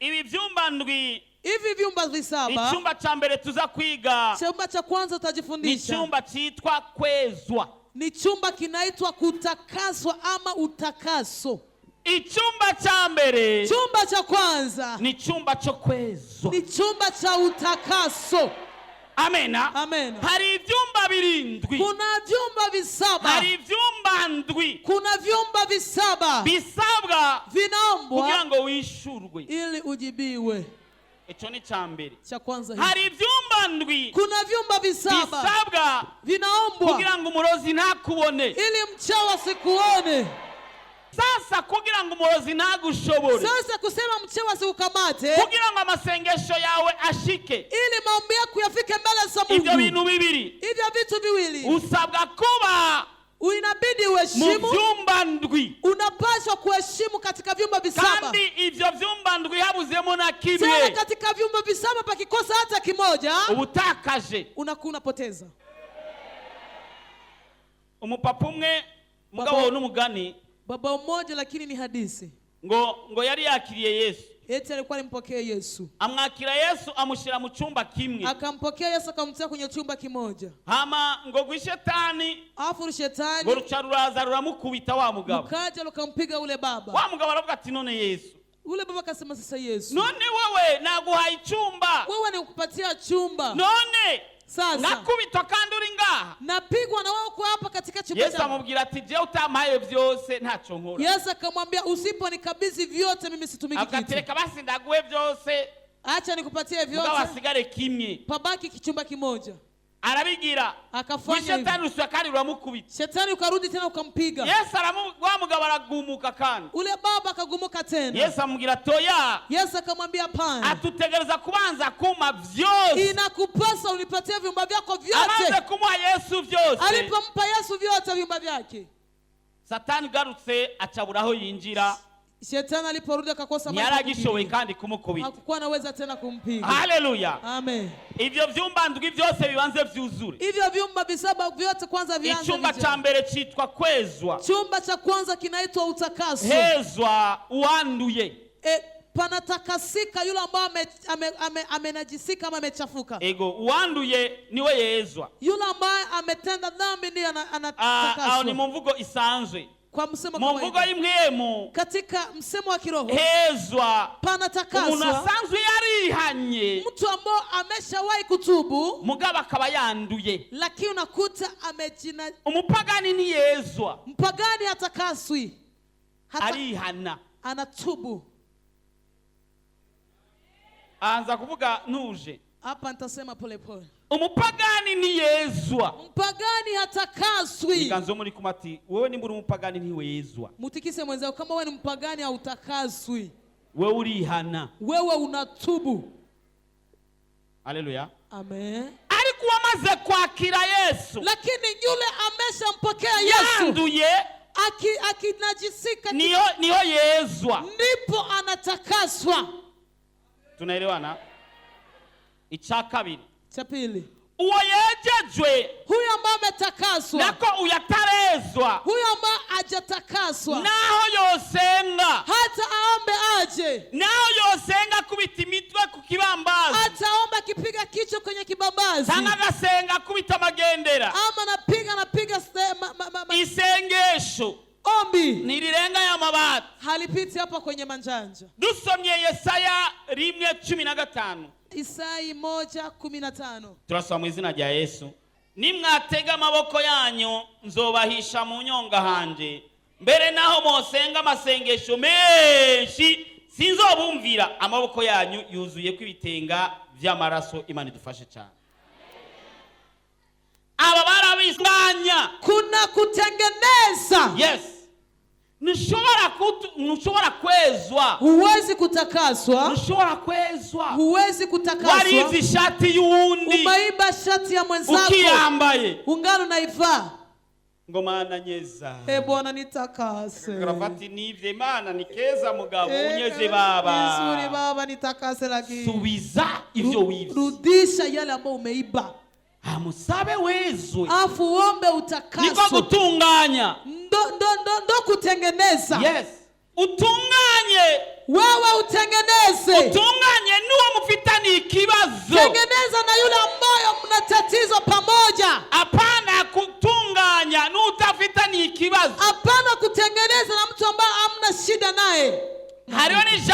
Ibi vyumba ndwi, Hivi vyumba visaba, icyumba cya mbere tuza kwiga chumba cha kwanza ni utajifundisha icyumba cyitwa kwezwa. Ni chumba kinaitwa kutakaswa ama utakaso. Icyumba cya mbere Chumba cha kwanza ni icyumba cyo kwezwa. Ni chumba cha utakaso. Amena. Amen. Hari ibyumba birindwi. Kuna vyumba visaba. Hari ibyumba ndwi Kuna vyumba visaba bisabwa vinaombwa kugira ngo wishurwe. Ili ujibiwe. Icyo ni icya mbere. Cha kwanza hiki. Hari ibyumba ndwi Kuna vyumba visaba bisabwa vinaombwa kugira ngo umurozi ntakubone. Ili mchawi asikuone. Sasa kugira ngo umurozi ntagushobore, Sasa kusema mchawi asikukamate, kugira ngo amasengesho yawe ashike, ili maombi yako yafike mbele za ibyo Mungu, bintu bibiri, hivyo vitu viwili, usabwa kuba inabidi mu uheshimu. byumba ndwi. Unapaswa kuheshimu katika vyumba visaba. Kandi ibyo byumba ndwi habuzemo na Tena kimwe, katika vyumba visaba pakikosa hata kimoja, ubutakaje. Unakuwa unapoteza. Umupapa umwe, mugabo n'umugani, Baba mmoja, lakini ni hadithi, ngo ngo yari yakiriye Yesu. Eti alikuwa alimpokea Yesu. Amwakira Yesu, amushyira mu cyumba kimwe. Akampokea Yesu, akamtia kwenye chumba kimoja. Hama ngo rw'ishetani Alafu ngo shetani ruca ruraza ruramukubita wa mugabo. Mkaja lukampiga ule baba. Wa mugabo aravuga ati none Yesu, Ule baba akasema, sasa Yesu, none wowe naguhaye icyumba, wewe nikupatia chumba, none sasa nakubitwa kandi uri ngaha. Napigwa na wewe uko hapa katika chumba Yesu changu. Amubwira ati jewe utampaye byose ntacyo nkora. Yesu akamwambia, usiponikabidhi vyote, mimi situmiki Avuga ati kitu. reka basi ndaguhe byose, Acha nikupatie mugabo vyote, hasigare kimwe. Pabaki kichumba kimoja. Arabigira. Akafanya hivyo. Ishetani rusubira kandi ruramukubita. Shetani ukarudi tena ukampiga. Yesu aramu wa mugabo aragumuka kandi. Ule baba akagumuka tena. Yesu amubwira toya. Yesu akamwambia hapana, Atutegereza kubanza kuma vyose. Inakupasa unipatie vyumba vyako Amaze vyote. kumuha Yesu byose, Alipompa Yesu vyote vyumba vyake, Satani ugarutse acabura aho yinjira. Shetani aliporudi akakosa mahali pa Ntiyaragishoboye kukimbilia. Kandi kumukubita. Hakukuwa anaweza tena kumpiga. Haleluya. Amen. Ibyo vyumba ndwi byose bibanze vyuzure. Hivyo vyumba visaba vyote kwanza vianze Icyumba vijazwe. cya mbere cyitwa kwezwa. Chumba cha kwanza kinaitwa utakaso. Hezwa uwanduye. E, panatakasika yule ambao amenajisika ama amechafuka. Ego, uwanduye niwe yezwa. Yule ambaye ametenda dhambi ndiye Ah, aho ni anatakaswa. mu mvugo isanzwe. Kwa msemo Mu mvugo kawaida. y'impwemu, Katika msemo wa kiroho, hezwa umuntu panatakaswa asanzwe yarihanye, mtu ambao ameshawahi kutubu, mugabo akaba yanduye. Lakini unakuta amejina. Umupagani ntiyezwa. Mpagani hatakaswi hata, Arihana. Anatubu. Anza kuvuga ntuje. Hapa nitasema polepole. Umupagani ntiyezwa. Mpagani hatakaswi. Iganzo muri kumwe ati wowe nimba uri umupagani ntiwezwa. Mutikise mwenzako, kama wewe ni mpagani hautakaswi. Wewe urihana. Wewe unatubu. Haleluya. Amen. Ariko uwamaze kwakira Yesu, Lakini yule ameshampokea Yesu, yanduye, akinajisika, niyo niho yezwa. Ndipo anatakaswa. Tunaelewana? Icya kabiri, Cha pili, uwo yejejwe, huyu ambaye ametakaswa, nako uyatarezwa, huyu ambaye hajatakaswa, naho yosenga, hata aombe aje, naho yosenga akubita imitwe ku kibambazi, hata aombe akipiga kichwa kwenye kibambazi, cyangwa agasenga akubita amagendera, ama anapiga isengesho ombi ntirirenga aya mabati. Halipiti hapa kwenye manjanja. Dusomye Yesaya 1:15. Isai 1:15. Turasoma mu izina rya Yesu. Nimwatega amaboko yanyu nzobahisha mu nyonga hanje, mbere naho mosenga amasengesho menshi sinzobumvira. Amaboko yanyu yuzuye ko ibitenga by'amaraso. Imana idufashe cyane. Aba barabisanganya. Kuna kutengeneza. Yes, ntushobora kwezwa. Huwezi kutakaswa. Ntushobora kwezwa Huwezi kutakaswa. Warivye ishati y'uwundi, Umeiba shati ya mwenzako, ukiyambaye, ungano unaivaa, ngo Mana nyeza. E Bwana, nitakase. Karavati nivye, Imana ni keza mugabo, Eh, unyeze vizuri baba. baba, nitakase lakini Subiza ivyo wivye. Rudisha yale ambayo umeiba. Amusabe wezwe. Afu uombe Niko utakaswe. gutunganya. Ndo kutengeneza. Yes, utunganye. Wewe utengeneze.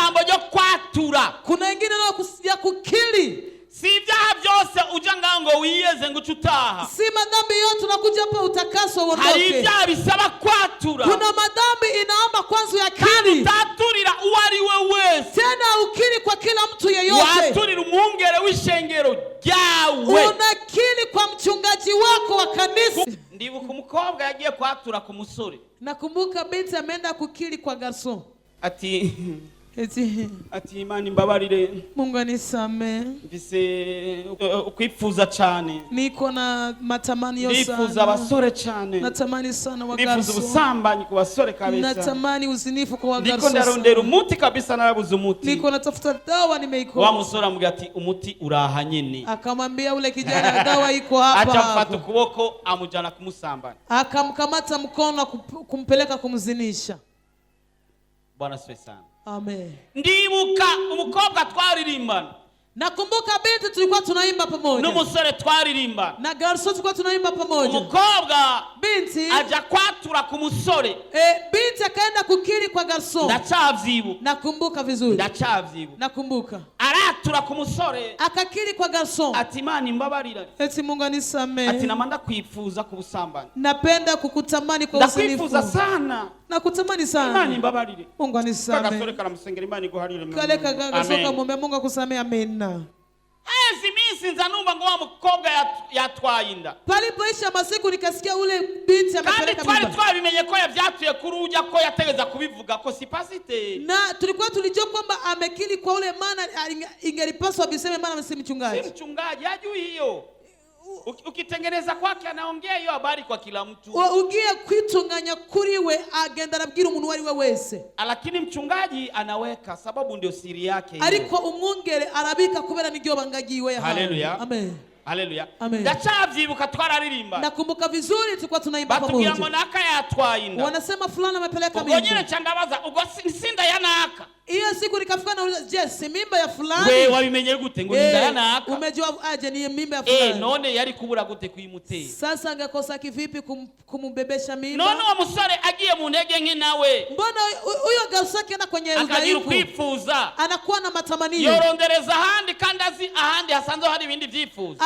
ijambo ryo kwatura. Kuna ingine nayo ya kukiri. Si ibyaha byose uja ngaho ngo wiyeze ngo uce utaha. Si madhambi yote unakuja hapa utakaswa Hari uondoke. ibyaha bisaba kwatura. Kuna madhambi inaomba kwanza Kandi uyakiri. utaturira uwo ari we wese. Tena ukiri kwa kila mtu yeyote. Waturira umwungere w'ishengero ryawe. Unakiri kwa mchungaji wako wa kanisa. Ndibuka umukobwa yagiye kwatura ku musore. Nakumbuka binti ameenda kukiri kwa garson. Ati Eti ati Imana imbabarire. Mungu anisamee. Mfise ukwipfuza cyane. Niko na matamanio Ndifuza sana. abasore cyane. Natamani sana wa Ndifuza garson. ubusambanyi ku basore kabisa. Natamani uzinifu kwa Ndiko wagarson. ndarondera sana. umuti kabisa narabuze umuti. Niko natafuta dawa Wa nimeikosa. musore amubwira ati umuti uraha nyine. Akamwambia ule kijana dawa iko hapa. Aca amufata hapo. ukuboko amujyana kumusambanya. Akamkamata mkono na kumpeleka kumzinisha. Bwana asifiwe sana. Amen. Ndibuka umukobwa twaririmbana Nakumbuka binti tulikuwa tunaimba pamoja. n'umusore twaririmbana. Na garso tulikuwa tunaimba pamoja. Umukobwa Binti aja kwatura ku musore. Binti akaenda kukiri kwa garso. Ndacavyibuka. Nakumbuka vizuri. Ndacavyibuka. Nakumbuka. Aratura ku musore Akakiri kwa garso. ati Imana imbabarira. Eti Mungu Ati anisamehe. nama ndakwifuza ku busambanyi. Napenda kukutamani kwa uzinifu. Ndakwifuza sana. Nakutamani Imana sana. imbabarire. Mungu Kagasore anisamehe. karamusengera Imana iguharire. Kale kagaso Amen. kamwambia Mungu akusamehe, amina. Hezi iminsi nza numva ngo wa mukobwa yatwaye inda. Palipoisha masiku nikasikia ule binti Kandi amepeleka twari mimba. twabimenye ko yavyatuye kuri ujya ko yategeza kubivuga ko si pasiteri. Na tulikuwa tulijua kwamba amekiri kwa ule maana ingelipaswa viseme maana si Si mchungaji. mchungaji hajui hiyo. Ukitengeneza kwake anaongea hiyo habari kwa kila mtu. Ugiye kwitunganya kuri we agenda arabwira umuntu uwo ari we wese. Lakini mchungaji anaweka sababu ndio siri yake hiyo. Ariko umwungere arabika kubera niryo banga ryiwe yahawe. Haleluya. Amen. Haleluya. Amen. Ndacavyibuka twararirimba. Nakumbuka vizuri tulikuwa tunaimba Batubwira ngo pamoja. naka yatwaye inda. Wanasema fulani amepeleka Ubwo nyine mimba. nca ndabaza ubwo si inda ya naka. Hiyo siku nikafika nauliza, je, si mimba ya fulani? We wabimenye gute ngo ni inda ya Eh, naka? umejua aje ni mimba ya fulani? None yari kubura gute kuyimutera? Sasa angekosa kivipi kumbebesha mimba? None uwo musore agiye mu ntege nke nawe Mbona huyo garso akienda kwenye akagira udhaifu ukwifuza anakuwa na matamanio. yorondereza ahandi kandi azi ahandi hasanzwe hari ibindi vyifuzo.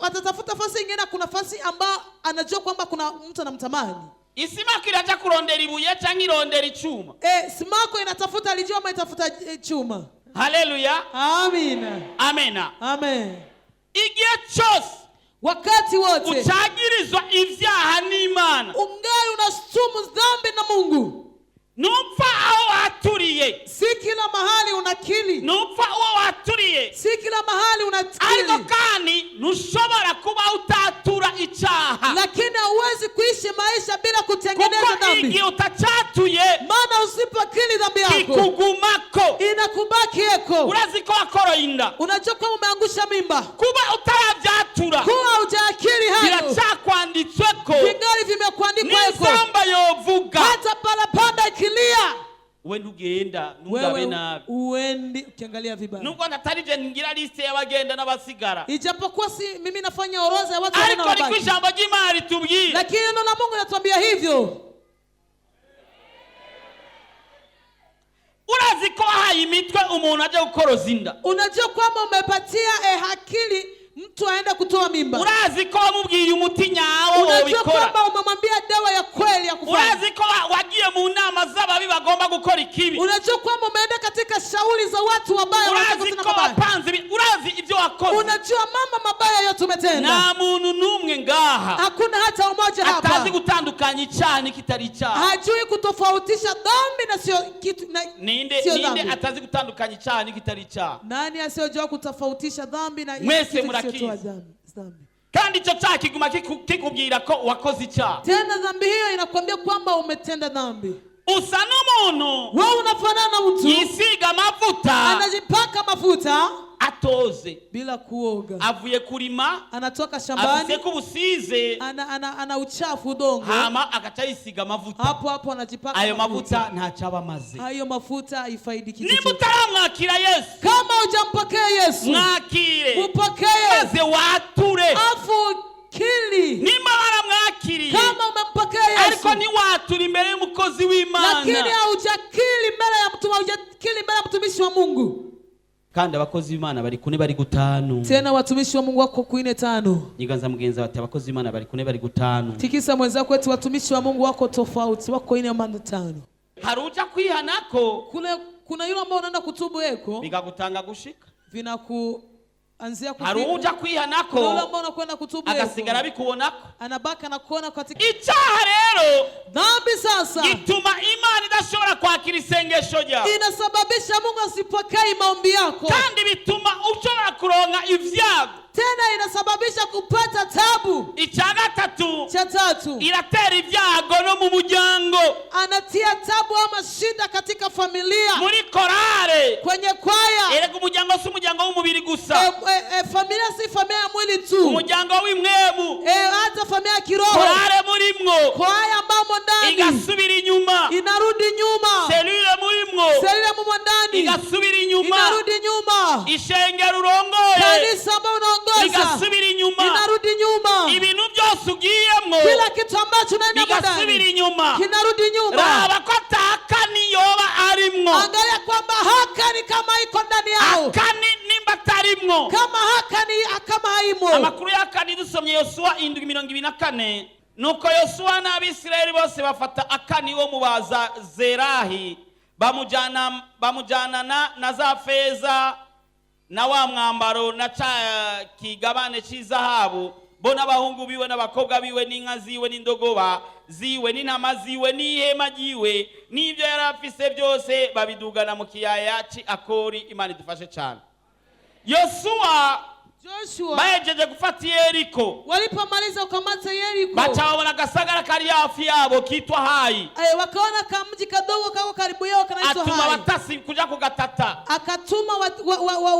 Atatafuta fasi ingine, kuna fasi ambayo anajua kwamba kuna mtu anamtamani. Isimako iraja kurondera ibuye canke irondera icuma. Simako inatafuta alijua ama itafuta chuma. Haleluya. Amina. Amena. Amen. Igihe cose Wakati wote ucagirizwa ivyaha n'Imana ungali unasumu dhambi na Mungu. nupfa aho waturiye. Si kila mahali unakili. Nupfa uwo waturiye. Si kila mahali Ariko unakili. kandi ntushobora kuba utatura icaha. Lakini hauwezi kuishi maisha bila kutengeneza Kuko dhambi. igihe utacatuye Maana usipokili dhambi yako kikugumako. inakubaki eko. Urazi ko wakoroye inda. Unajua kwamba umeangusha mimba. Kuba utarabyatura Kuwa hujaakili hayo biracakwanditsweko. vingali vimekuandikwa eko. N'inzamba yovuga. Hata parapanda ikilia We ntugenda ntugabe wewe nabi. uendi ukiangalia vibaya. Nubwo ndatari je ngira liste y'abagenda n'abasigara. Ijapokuwa si mimi nafanya orodha ya watu wanaenda Ariko niko wabaki, ijambo ry'Imana ritubwira. lakini neno la Mungu linatuambia hivyo. Urazi ko wahaye imitwe umuntu aje gukoroza inda. Unajua kwamba umepatia akili mtu aende kutoa mimba. Urazi ko wamubwiye umuti nyawo Unajua wobikora. kwamba umemwambia dawa ya kweli ya kufanya. Urazi ko wagiye mu nama z'ababi bagomba gukora ikibi. Unajua kwamba umeenda katika shauri za watu wabaya wanataka Urazi kutenda ko mabaya. wapanze urazi ibyo wakoze. Unajua mama mabaya yote umetenda. Nta muntu n'umwe ngaha Hakuna hata mmoja atazi hapa gutandukanya icyaha n'ikitari icyaha. hajui kutofautisha dhambi na sio kitu na Ninde sio ninde dhambi. atazi gutandukanya icyaha n'ikitari icyaha? Nani asiyojua kutofautisha dhambi na Mwese kitu murakizi. kisichotoa dhambi? Kandi icyo cyaha kiguma kikubwira ko wakoze icyaha. Tena dhambi hiyo inakwambia kwamba umetenda dhambi. Usa n'umuntu Wewe unafanana na mtu yisiga amavuta anajipaka mafuta atoze. bila kuoga, Avuye kurima anatoka afise shambani ko ubusize ana uchafu udongo, hama agaca yisiga amavuta. hapo hapo anajipaka Ayo mavuta ntacyo aba amaze. Hayo mafuta haifaidi kitu Nimba chochote. utaramwakira Yesu, Kama hujampokea Yesu, mwakire mpokee maze wature. afu kili. Nimba waramwakiriye Kama umempokea Yesu ariko ntiwatura imbere y'umukozi lakini w'Imana, haujakili mbele ya mtu, haujakili mbele Mtumishi wa Mungu. Kandi abakozi b'Imana bari kune, bari gutanu. Tena watumishi wa Mungu wako kuine tano. Nyiganza mugenzi wawe ati abakozi b'Imana bari kune, bari gutanu. Tikisa mwenzako eti watumishi wa Mungu wako tofauti, wako ine ama tano. Hari uja kwihanako Kule kuna yule ambao unaenda kutubu eko bikagutanga gushika. Vinakuanzia Hari kufika. uja Kuna yule kwihanako ambao unakwenda kutubu agasigara eko bikubonako. Anabaki anakuona katika Icyaha rero dhambi. Sasa gituma Imana idashobora kwakira isengesho ryawe. Inasababisha Mungu asipokee maombi yako. Kandi bituma ushobora kuronka ibyago. Tena inasababisha kupata tabu. Icya gatatu, Cha tatu, iratera ibyago no mu muryango. Anatia tabu ama shida katika familia. Muri korale. Kwenye kwaya. Erega umuryango si umuryango w'umubiri gusa. Familia si familia ya mwili tu. Umuryango w'impwemu. Hata familia ya kiroho. Korale murimwo Kwaya ambamo ndani igasubira inyuma. Inarudi nyuma. Cellule murimwo Cellule mumo ndani igasubira inyuma. Inarudi nyuma. Ishengero urongoye Kanisa ambao unaongoza rigasubira inyuma. Inarudi nyuma. Ibintu byose ugiyemwo Kila kitu ambacho unaenda bigasubira ndani inyuma. Kinarudi nyuma. Raba ko atakani yoba arimwo. Angalia kwamba Akani kama iko ndani yao. Akani nimba atarimwo. Kama Akani kama haimo. Amakuru y'Akani dusomye Yosuwa 7:24, nuko Yosuwa n'Abisirayeli bose bafata Akani wo mu baza Zerahi, bamujyana bamujyanana na za feza na wa mwambaro na ca kigabane cy'izahabu, bo n'abahungu biwe n'abakobwa biwe n'inka ziwe n'indogoba ziwe n'intama ziwe n'ihema ryiwe n'ibyo yari afise byose, babidugana mu kiyaya ci Akori. Imana idufashe cyane. Yosuwa Joshua bahejeje gufata Yeriko, walipomaliza kukamata Yeriko, baca babona agasagara kari hafi yabo kitwa Hayi. Wakaona kamji kadogo kako karibu yao kanaitwa Atuma Hai. abatasi kuja kugatata. Akatuma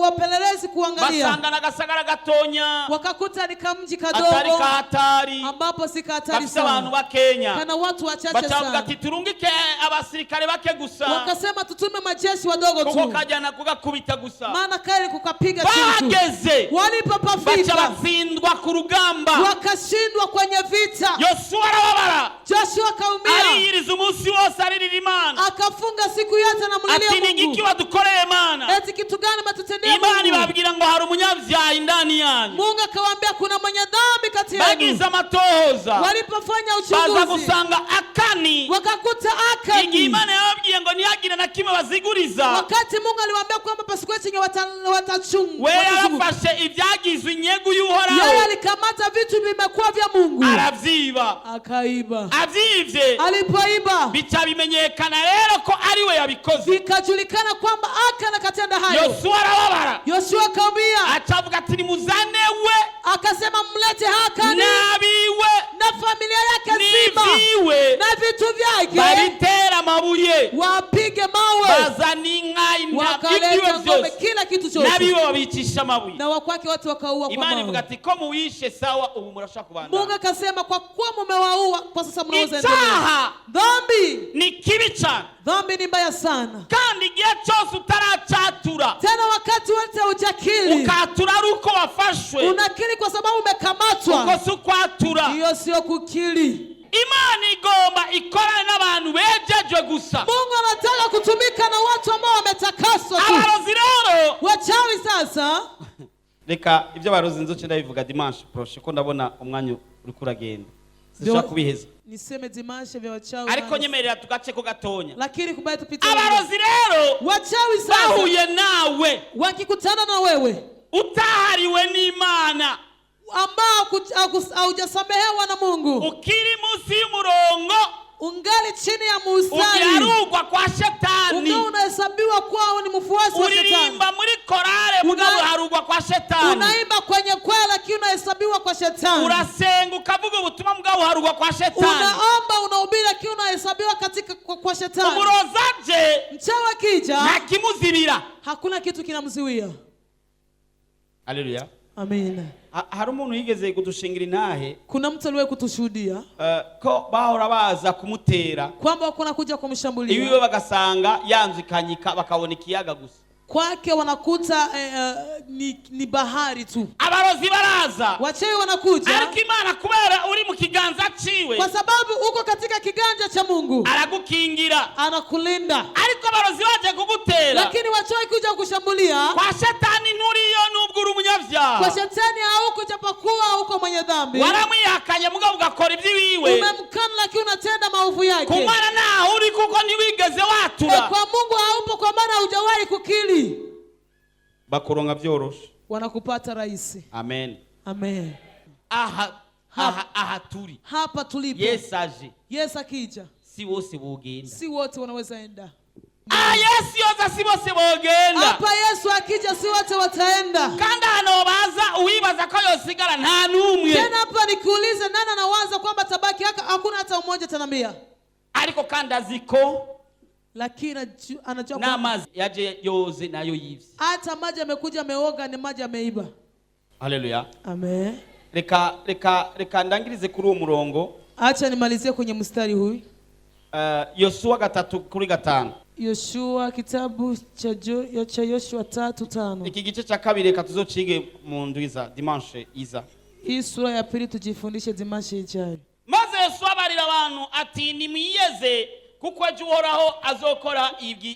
wapelelezi kuangalia. Basanga n'agasagara gatonya, Wakakuta ni kamji atari kadogo kahatari, ambapo si kahatari gafise abantu sana, bakenya. kana watu wachache Baca bavuga sana. ati turungike abasirikare bake gusa, Wakasema tutume majeshi wadogo kuko tu, kajyana kugakubita gusa. Maana kale kukapiga chini tu. Bahageze baca Walipopafika batsindwa ku rugamba. Wakashindwa kwenye vita. Yosuwa arababara, Joshua akaumia, ariyiriza umunsi wose aririra Imana, akafunga siku yote anamlilia ati ni igiki Mungu, wadukoreye Mana? eti kitu gani umetutendea Imana Mungu? ibabwira ngo hari umunyabyaha indani yanyu. Mungu akawaambia kuna mwenye dhambi kati yenu. Bagize amatohoza, Walipofanya baza uchunguzi gusanga Akani, wakakuta igihe Akani, Imana yababwiye ngo ntihagire na kimwe baziguriza, wakati Mungu aliwaambia kwamba pasikuwe chenye we watachunga, yarafashe ibyagizwe inyegu y'Uhoraho, yeye alikamata vitu vimekuwa vya Mungu aravyiba. Akaiba. Avyivye, Alipoiba, bica bimenyekana rero ko ari we yabikoze. Vikajulikana kwamba Akani akatenda hayo. Yosuwa arababara, Yoshua akaumia, aca avuga ati nimuzane we akasema mlete Akani n'abiwe na familia yake nzima n'ivyiwe, na vitu vyake, babitera amabuye. Wapige mawe. Bazana inka, intama, ibyiwe Wakaleta ng'ombe, byose, kila kitu chote, n'abiwe babicisha amabuye. Na wakwake wote wakaua kwa Imana ivuga mawe. ati ko muwishe, sawa, ubu murashobora Mungu kubandana. akasema kwa kuwa mumewaua, kwa sasa mnaweza endelea. Icyaha Dhambi, ni kibi cyane. Dhambi ni mbaya sana. Kandi igihe cyose utaracyatura, Tena wakati wote hujakiri, ukatura ari uko wafashwe, unakiri kwa sababu umekamatwa, uko si ukwatura. Hiyo sio kukiri. Imana igomba ikorane n'abantu bejejwe gusa. Mungu anataka kutumika na watu ambao wametakaswa tu. Abarozi rero, Wachawi sasa, reka ibyo abarozi inzuki ndabivuga dimanche prochain, ko ndabona umwanya uriko uragenda, sinshobora kubiheza. Niseme dimanche vya wachawi, Ariko maana- nyemerera tugace ko gatonya. Lakini kubali tupite. Abarozi rero Wachawi sasa bahuye nawe wakikutana na wewe utahariwe n'Imana, ambao haujasamehewa na Mungu, ukiri munsi y'umurongo, ungali chini ya mustari, ugiharugwa kwa shetani, ungali unahesabiwa kuwa ni mfuasi wa shetani. Uririmba muri korale mugabo uharugwa kwa shetani, Unaimba kwenye kwaya lakini unahesabiwa kwa shetani. Urasenga ukavuga ubutumwa mugabo uharugwa kwa shetani. Unaomba, unahubiri lakini unahesabiwa katika kwa shetani. Umurozi aje, Mchawi akija, nta kimuzibira. Hakuna kitu kinamzuia. Haleluya. Amina. Hari umuntu yigeze kudushingira intahe, Kuna mtu aliwahi kutushuhudia ko bahora baza kumutera kwamba wako nakuja kumshambulia, iwiwe, bagasanga yanzu ikanyika, bakabona ikiyaga gusa. Kwake wanakuta ni bahari tu. Abarozi baraza. Wachawi wanakuja. Ariko Imana kubera uri mu kiganza ciwe, Kwa sababu uko katika kiganja cha Mungu, aragukingira. anakulinda. Ariko abarozi baje kugutera, Lakini wachawi kuja kushambulia, kwa shetani nturiyo nubwo uri umunyabyaha. Kwa shetani hauko japokuwa uko mwenye dhambi. Waramwihakanye mugabo ugakora iby'iwiwe. Umemkana lakini unatenda maovu yake. Ku Mana ntaho uri kuko ntiwigeze watura. Kwa Mungu haupo kwa maana hujawahi kukiri. Bakuronka byoroshe. Wanakupata rahisi. Amen. Amen. Aha aha aha turi, Hapa tulipo, Yesu aje, Yesu akija, si bose bogenda. Si wote wanaweza enda. Ah, Yesu yoza si bose bogenda. Hapa Yesu akija, si wote wataenda. Kandi ahantu baza uwibaza ko yosigara nta n'umwe. Tena hapa nikuulize, nani anawaza kwamba tabaki haka? Hakuna hata mmoja atanambia. Ariko kandi azi ko Lakini anajua kwamba n'amazi yaje yoze nayo yivye. Hata maji amekuja ameoga ni maji ameiba. Haleluya. Amen. Reka reka reka ndangirize kuri uwo murongo. Acha nimalizie kwenye mstari huyu. Yosuwa 3:5. Yoshua, kitabu cha Yoshua 3:5. Iki gice cya kabiri reka tuzocige mu ndwi iza, dimanche iza. Hii sura ya pili tujifundishe dimanche ijayo. Maze Yosuwa abarira abantu ati nimwiyeze kuko ejo Uhoraho azokora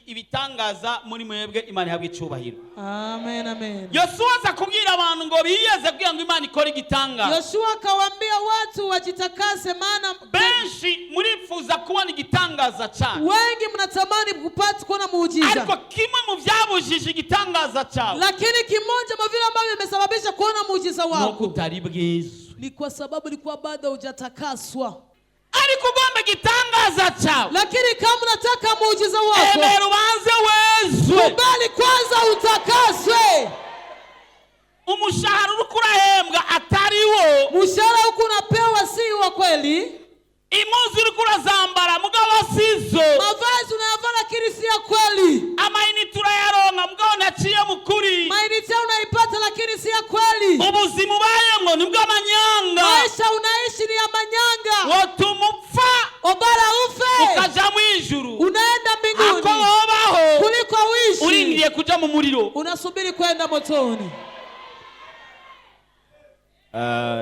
ibitangaza muri mwebwe. Imana ihabwe icubahiro. Amen, amen. Yosuwa aza kubwira abantu ngo biyeze kugira ngo Imana ikore igitangaza. Yoshua akawaambia watu wajitakase, maana Benshi murifuza kubona igitangaza cyane, wengi mnatamani kupata kuona muujiza, ariko kimwe mu byabujije igitangaza cyawe lakini kimoja mwa vile ambavyo vimesababisha kuona muujiza nuko wako utari bwizwe. Ni kwa sababu ilikuwa bado hujatakaswa. Ariko ugomba igitangaza cyawe, Lakini kama unataka muujiza wako, emera ubanze wezwe. Kubali kwanza utakaswe. Umushahara uriko urahembwa atari wo, Mshahara huku unapewa si wa kweli, impuzu uriko urazambara mugabo sizo, mavazi unayavaa lakini si ya kweli, amayinite urayaronka mugabo ntaciye mu kuri, mainite unaipata lakini si ya kweli, ubuzima ubayemwo ni bw'amanyanga, maisha unaishi ni ya manyanga. Wotuma upfa Obara ufe ukaja mu ijuru unaenda ako mbinguni wobaho kuliko uishi urindiriye kuja mu muriro. Unasubiri kwenda motoni.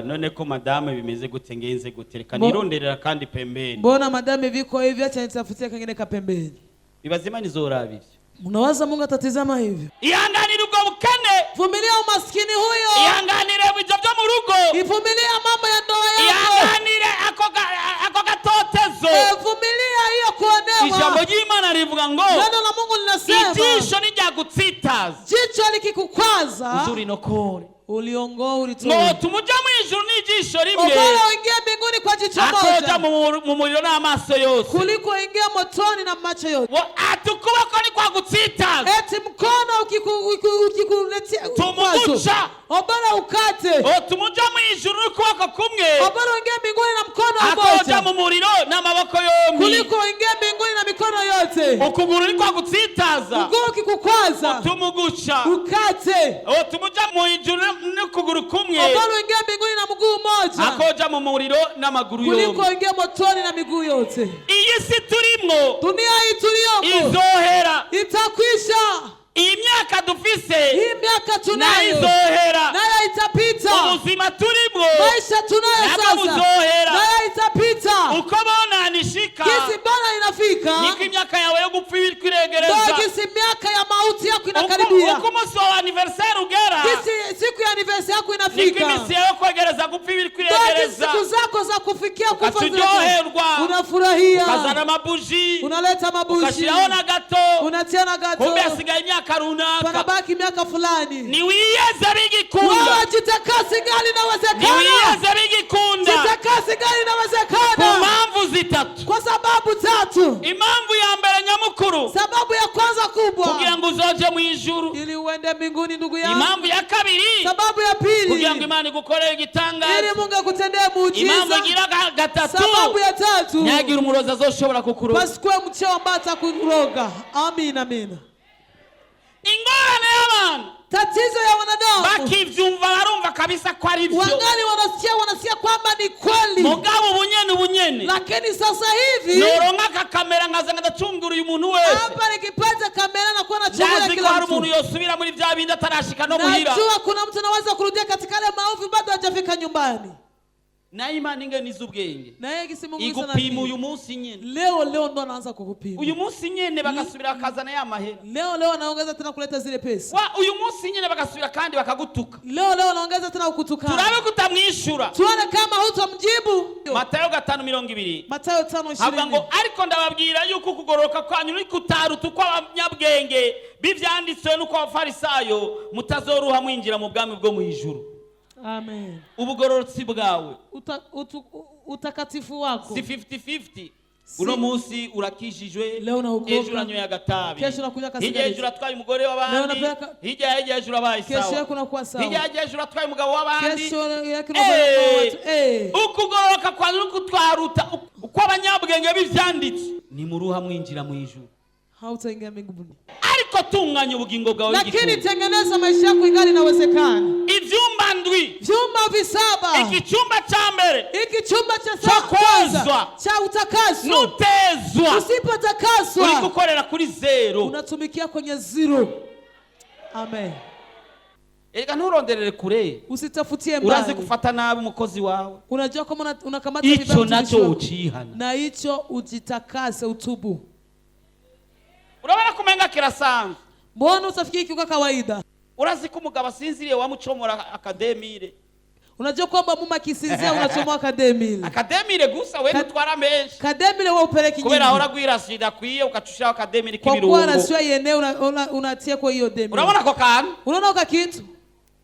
None ko madame bimeze gute ngenze gute reka nironderera kandi pembeni. Mbona madame viko hivi? Acha nitafutie kengine kapembeni. Bibaza Imana izoraba ivyo? Unawaza Mungu atatizama hivyo? Ihanganire ubwo bukene. Vumilia umaskini huyo, Ihanganire ibyo byo mu rugo. Ivumilia mambo ya ndoa yako, Ihanganire ako gatotezo. Vumilia hiyo kuonewa. Ijambo ry'Imana rivuga ngo Neno la Mungu linasema ijisho niryagutsitaza, jicho likikukwaza, uzurinokore. Uliongoa Ngo ulitoe. tumuja mu ijuru n'ijisho rimwe, Ubora uingie mbinguni kwa jicho akoja moja mu muriro n'amaso yose. Kuliko ingia motoni na macho yote. Ati ukuboko nikwagutsitaza, Eti mkono ukikuletea Tumuguca. kikwazo, obora ukate. Tumuja mu ijuru n'ukuboko kumwe, Obora uingie mbinguni na mkono akoja mmoja mu muriro n'amaboko yombi. Kuliko uingie mbinguni na mikono yote. Ukuguru nikwagutsitaza, Mguu ukikukwaza, tumuguca. ukate. Tumuja mu ijuru n'ukuguru kumwe, Obora uingie mbinguni na mguu mmoja akoja mu muriro n'amaguru kuliko yombi. uingie motoni na miguu yote. Iyi si turimwo Dunia hii tuliyomo izohera. itakwisha. Iyi myaka dufise Hii miaka nayo tunayo izohera. nayo itapita. Ubuzima turimwo Maisha tunayo nabwo sasa buzohera. nayo itapita. Uko bonanishika, Gisi bana inafika, niko imyaka yawe yo gupfa iba iriko iregereza. ndio gisi miaka ya mauti yako inakaribia. Uko umunsi wawe anniversaire ugera, Gisi siku ya anniversary yako niko inafika, iminsi yawe yo kwegereza gupfa iba iriko ndio gisi iregereza. siku zako za kufikia kufa Ukachuryoherwa. Unafurahia, Ukazana amabuji, unaleta mabushi, ukashiraho na gato, unatia na gato, kumbe hasigaye imyaka runaka. Panabaki miaka fulani. Niwiyeze bigikunda. Wewe jitakase, gari inawezekana. Niwiyeze bigikunda. Jitakase, gari Ku inawezekana. mpamvu zitatu. Kwa sababu tatu. Impamvu ya mbere nyamukuru, Sababu ya kwanza kubwa, kugira ngo uzoje mu ijuru. Ili uende mbinguni, ndugu yangu. Impamvu ya kabiri, Sababu ya pili, kugira ngo Imana igukorere igitangaza. Ili Mungu akutendee Impamvu muujiza. igira gatatu, Sababu ya tatu, ntihagire umurozi azoshobora kukuroga. Pasikuwe mcheo ambaye atakuroga. Amina, amina. Ingorane y'abantu, Tatizo ya wanadamu, bakivyumva barumva ko kabisa ko ari byo. Wangali wanasikia, wanasikia kwamba ni kweli. Mugabo ubunyene ubunyene Lakini sasa hivi noronka akakamera nkaza nkadacungura uyu muntu wese. Hapa nikipata kamera na kuwa nachungulia Ndazi ko kila hari umuntu mtu. yosubira muri bya bindi atarashika no muhira. Najua kuna mtu anaweza kurudia katika yale maovu bado hajafika nyumbani. Nayo Imana ingene izi ubwenge Na yeye gisi Mungu sana igupima uyu munsi nyene. Leo leo ndo anaanza kukupima. Uyu munsi nyene bagasubira bakazana ya mahera. Leo leo anaongeza tena kuleta zile pesa. Wa uyu munsi nyene bagasubira kandi bakagutuka. Leo leo anaongeza tena kukutukana. Turabe kutamwishura. Tuone kama hutamjibu. Matayo 5:20. Mathayo tano Havuga ishirini. ngo ariko ndababwira yuko ukugororoka kwanyu ni kutaruta uko abanyabwenge b'ivyanditswe n'uko abafarisayo mutazoruha mwinjira mu bwami bwo mu ijuru. Amen. Ubugororotsi bwawe Utakatifu wako si 50-50. Uno munsi urakijijwe, Leo unaokoka. ejo uranyoye agatabi, Kesho unakunywa hirya kasigareti. ejo uratwaye umugore Leo w'abandi, unapeleka- hirya hirya ejo urabaye Kesho sawa, yako unakuwa sawa. hirya hirya ejo uratwaye umugabo w'abandi. Kesho yake unakuwa watu. Eh. Ukugororoka kwanyu ni kutwaruta uko abanyabwenge b'ivyanditswe nimuruha mwinjira mu ijuru. Hautaingia mbinguni. Ariko tunganya ubugingo bwawe Lakini w'igikuru. tengeneza maisha yako ingali inawezekana. Ivyumba ndwi. Vyumba 7. Iki cyumba cya mbere Hiki chumba cha cha kwanza kwezwa. cha utakaso. Nutezwa Usipotakaswa uri gukorera kuri zero. Unatumikia kwenye zero. Amen. Erega nturonderere kure. Usitafutie Urazi mbali. gufata nabi umukozi wawe. Unajua kama unakamata Ico vibaya mtumishi nacho wako. ucihana. Na hicho ujitakase, utubu. Urabona kumenga kirasanzwe. Mbona utafikiri kiwa kawaida? Urazi ko umugabo asinziriye wamucomora akademire. Unajua kwamba mume akisinzia unachomoa kademile. Akademire gusa we ntutwara menshi. Kademile wewe upeleki Kubera nyingi. ahora gwirasida akwiye ugacushiraho akademire Kwa kuwa k'ibirungo. rasio yenyewe unatia kwa hiyo demile. Urabona ako kantu? Unaona ka kitu?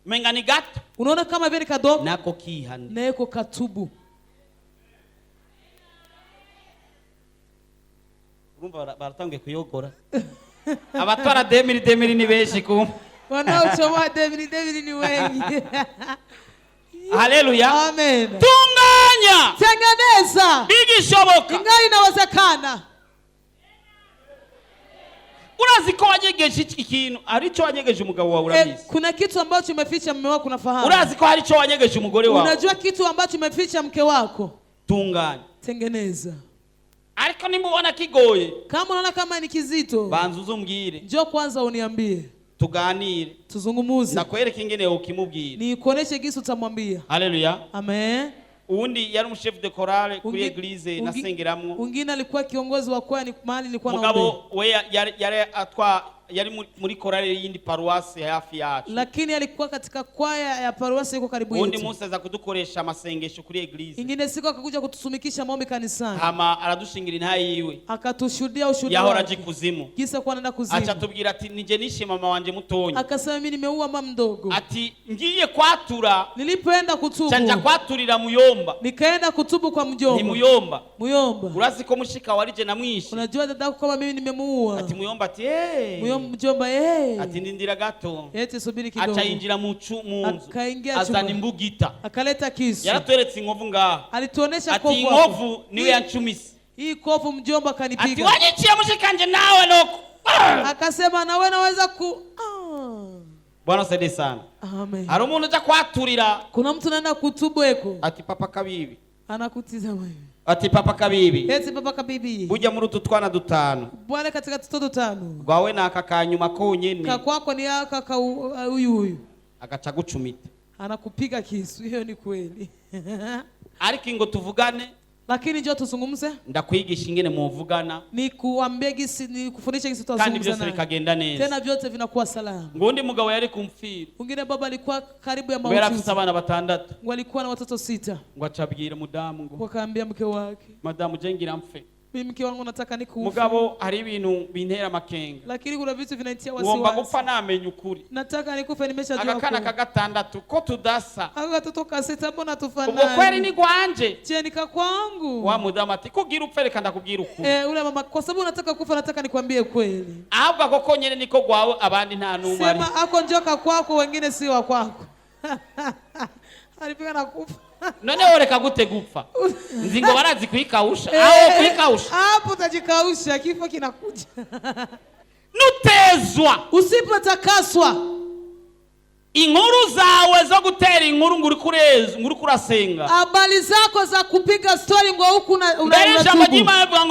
Umenga ni gato. Unaona kama vile kadogo? Nako kihana. Nako katubu. Urumva baratangiye kuyogora. Abatwara demiri demiri ni benshi ku. Wanaochomoa demiri demiri ni wengi. Haleluya. Amen. Tunganya. Tengeneza. Bigishoboka. Ingali inawezekana. Urazi ko wanyegeje iki kintu ari cyo wanyegeje umugabo wawe urabizi. Kuna kitu ambacho umeficha mume wako unafahamu. Urazi ko hari cyo wanyegeje umugore wawe. Unajua kitu ambacho umeficha mke wako. Tunganya. Tengeneza. Ariko nimubona kigoye, Kama unaona kama ni kizito, banza uzumbwire. Njoo kwanza uniambie. Tuganire. Tuzungumuze. Ndakwereka ingene ukimubwira. Nikuoneshe jinsi utamwambia. Haleluya. Amen. Uwundi yari umuchef de chorale kuri eglise nasengeramwo. Mwingine alikuwa kiongozi wa kwaya ni mahali nilikuwa Mugabo naombea. we yari atwa yari muri chorale y'indi paroisse hafi yacu. Lakini alikuwa katika kwaya ya paroisse iko karibu Uwundi yetu. munsi aza kudukoresha amasengesho kuri eglise. Ingine siku akakuja kututumikisha maombi kanisani. Hama aradushingira intayi yiwe. Akatushuhudia ushuhuda Yahora wake. aje kuzimu. Kisa kuwa anaenda kuzimu. Acha tubwira ati nije nishe mama wanje mutonya. Akasema mimi nimeua mama mdogo. Ati ngiye kwatura. Nilipoenda kutubu. Chanja kwaturira muyomba. Nikaenda kutubu kwa mjomba. Ni muyomba. Muyomba. Urazi ko mushika warije namwishe. Unajua dadako kama mimi nimemuua. Ati muyomba ati hey. Muyomba mjomba hey. Ati ndindira gato. Eti subiri kidogo. Acha yinjira mu nzu. Akaingia Azana chumba. imbugita. Akaleta kisu. Yaratweretse inkovu ngaha. Alituonesha Ati kovu hapo. inkovu niwe yancumise. Hii kovu mjomba Ati akanipiga. wanyiciye mushikanje nawe noko. Akasema na wewe naweza ku Bwana saidie sana. Amen. Hari umuntu uja kwaturira. Kuna mtu anaenda kutubu eko. Ati papa kabibi. Anakutizama hivi. Ati papa kabibi. Eti papa kabibi. Burya muri utu twana dutanu. Bwana katika tutoto tano. Rwawe ni aka kanyuma konyene. Kakwako ni aka ka huyu huyu. Agaca gucumita. Anakupiga kisu, hiyo ni kweli. Ariko ingo tuvugane. Lakini njoo tuzungumze. Ndakwigisha ingene muvugana. Nikuambie gisi, nikufundishe gisi Kandi tutazungumza byose naye. bikagenda neza. Tena vyote vinakuwa salama. Ngundi mugabo yari kumfira. Mwingine baba alikuwa karibu ya Ngo yari afise mauti. abana batandatu. Walikuwa na watoto 6. Ngo acabwira mudamu ngo. Wakaambia mke wake. Madamu je ngira mfe. Mimi mke wangu nataka nikufe. Mugabo hari ibintu bintera amakenga. Lakini kuna vitu vinanitia Ngomba wasiwasi. gupfa namenye ukuri. Nataka nikufe nimeshajua Agakana kweli. ka gatandatu ko tudasa. Ako gatoto ka sita mbona tufanani? Ubwo kweri ni gwanje. Je, ni ka kwangu? Wa mudamu ati kugira upfe reka ndakubwira ukuri. Ule mama kwa sababu unataka kufa nataka nikwambie kweli. Ahubwo ako konyene niko gwawe abandi nta numwe ari. Sema ako njoo ka kwako wengine si wa kwako. Alifika na kufa. None woreka gute gupfa? Nzi ngo barazi kwikausha. Aho kwikausha. Hapo utajikausha, kifo kinakuja. Nutezwa. Usipotakaswa. Inkuru zawe zo gutera inkuru ngo uriko ureza, ngo uriko urasenga, Habari zako za kupiga stori ngo huku mbere ijambo unatubu. ry'Imana rivuga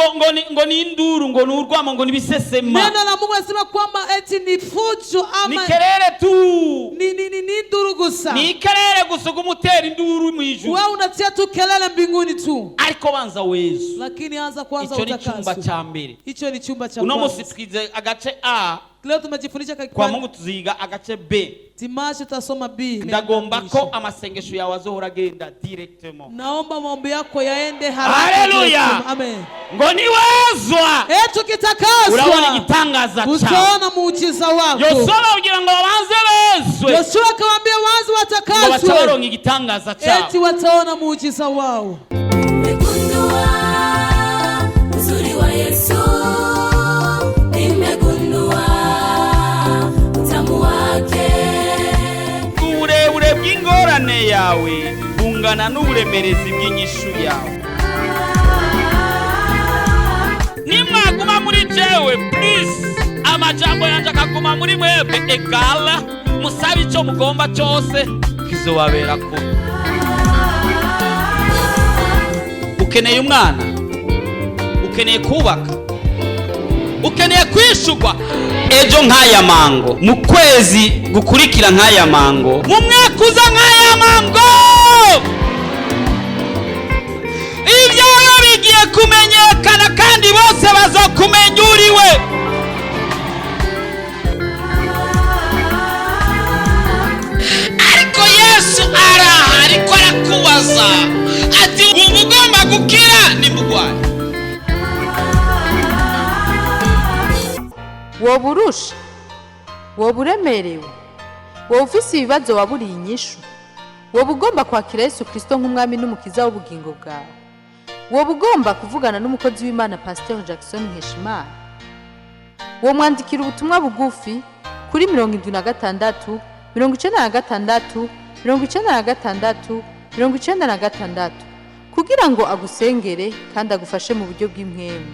ngo ni induru, ngo ni urwamo, ngo ni ibisesema. Neno la Mungu nasema kwamba eti ni fujo Ni ama kerere tu. ni nduru gusa. Ni ikerere gusa uguma utera induru mu ijuru. Wewe unatia tu kelele mbinguni tu, Ariko banza wezu. lakini anza kwanza Icyo ni icyumba utakaswe. cya mbere. Hicho ni chumba cha Uno munsi kwanza. twize agace A. Leo tumejifundisha Kwa kwa Mungu tuziga agace B. Dimashe tutasoma B. Ndagomba ko amasengesho yawe azohora agenda directement. Naomba maombi yako yaende haraka. Haleluya. Directement. Amen. Ngo niwezwa, Eh, tukitakaswa urabona igitangaza cyawe. utaona muujiza wako. Yosuwa ababwira ngo babanze bezwe, Yoshua akawaambia wazi ngo bace watakaswe, baronka igitangaza cyabo. eti wataona muujiza wao. Nimegundua uzuri wa Yesu, nimegundua utamu wake. Uburebure bw'ingorane yawe bungana n'uburemerezi bw'inyishu yawe. Nimwaguma muri jewe please, amajambo yanje akaguma muri mwebwe, egala musabe icyo mugomba cyose kizobabera kubi. Ukeneye umwana, ukeneye kubaka, ukeneye kwishurwa ejo nk'aya mango, mu kwezi gukurikira nk'aya mango, mu mwaka uza nk'aya mango, ibyawe bigiye kumenyekana kandi bose bazokumenya uriwe. Ariko Yesu araha, ariko arakubaza ati: "Wumva ugomba gukira nimugwaye?" Woba urusha, woba uremerewe, woba ufise ibibazo waburiye inyishu, woba ugomba kwakira Yesu Kirisito nk'umwami n'umukiza w'ubugingo bwawe, woba ugomba kuvugana n'umukozi w'Imana Pasiteri Jackson Nkeshimana, womwandikira ubutumwa bugufi kuri 76 96 96 96 kugira ngo agusengere kandi agufashe mu buryo bw'impwemu.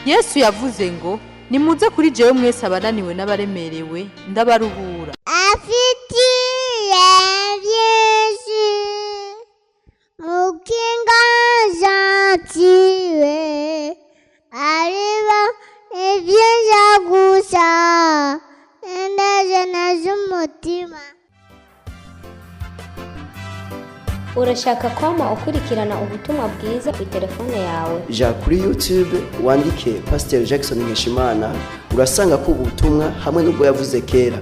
Yesu yavuze ngo: "Nimuze kuri jewe mwese abananiwe n'abaremerewe, ndabaruhura." Afitiye byinshi mukinga zantiwe ariba ibyiza gusa indajana z'umutima. Urashaka kwama ukurikirana ubutumwa bwiza ku telefone yawe? Ja kuri YouTube wandike Pasiteri Jackson Nkeshimana, urasanga ko ubutumwa hamwe n'ubwo yavuze kera.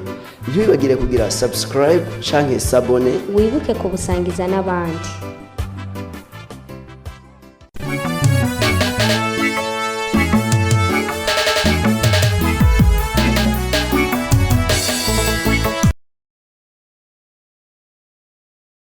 Ntiwibagire kugira subscribe canke s'abonner. Wibuke kubusangiza n'abandi.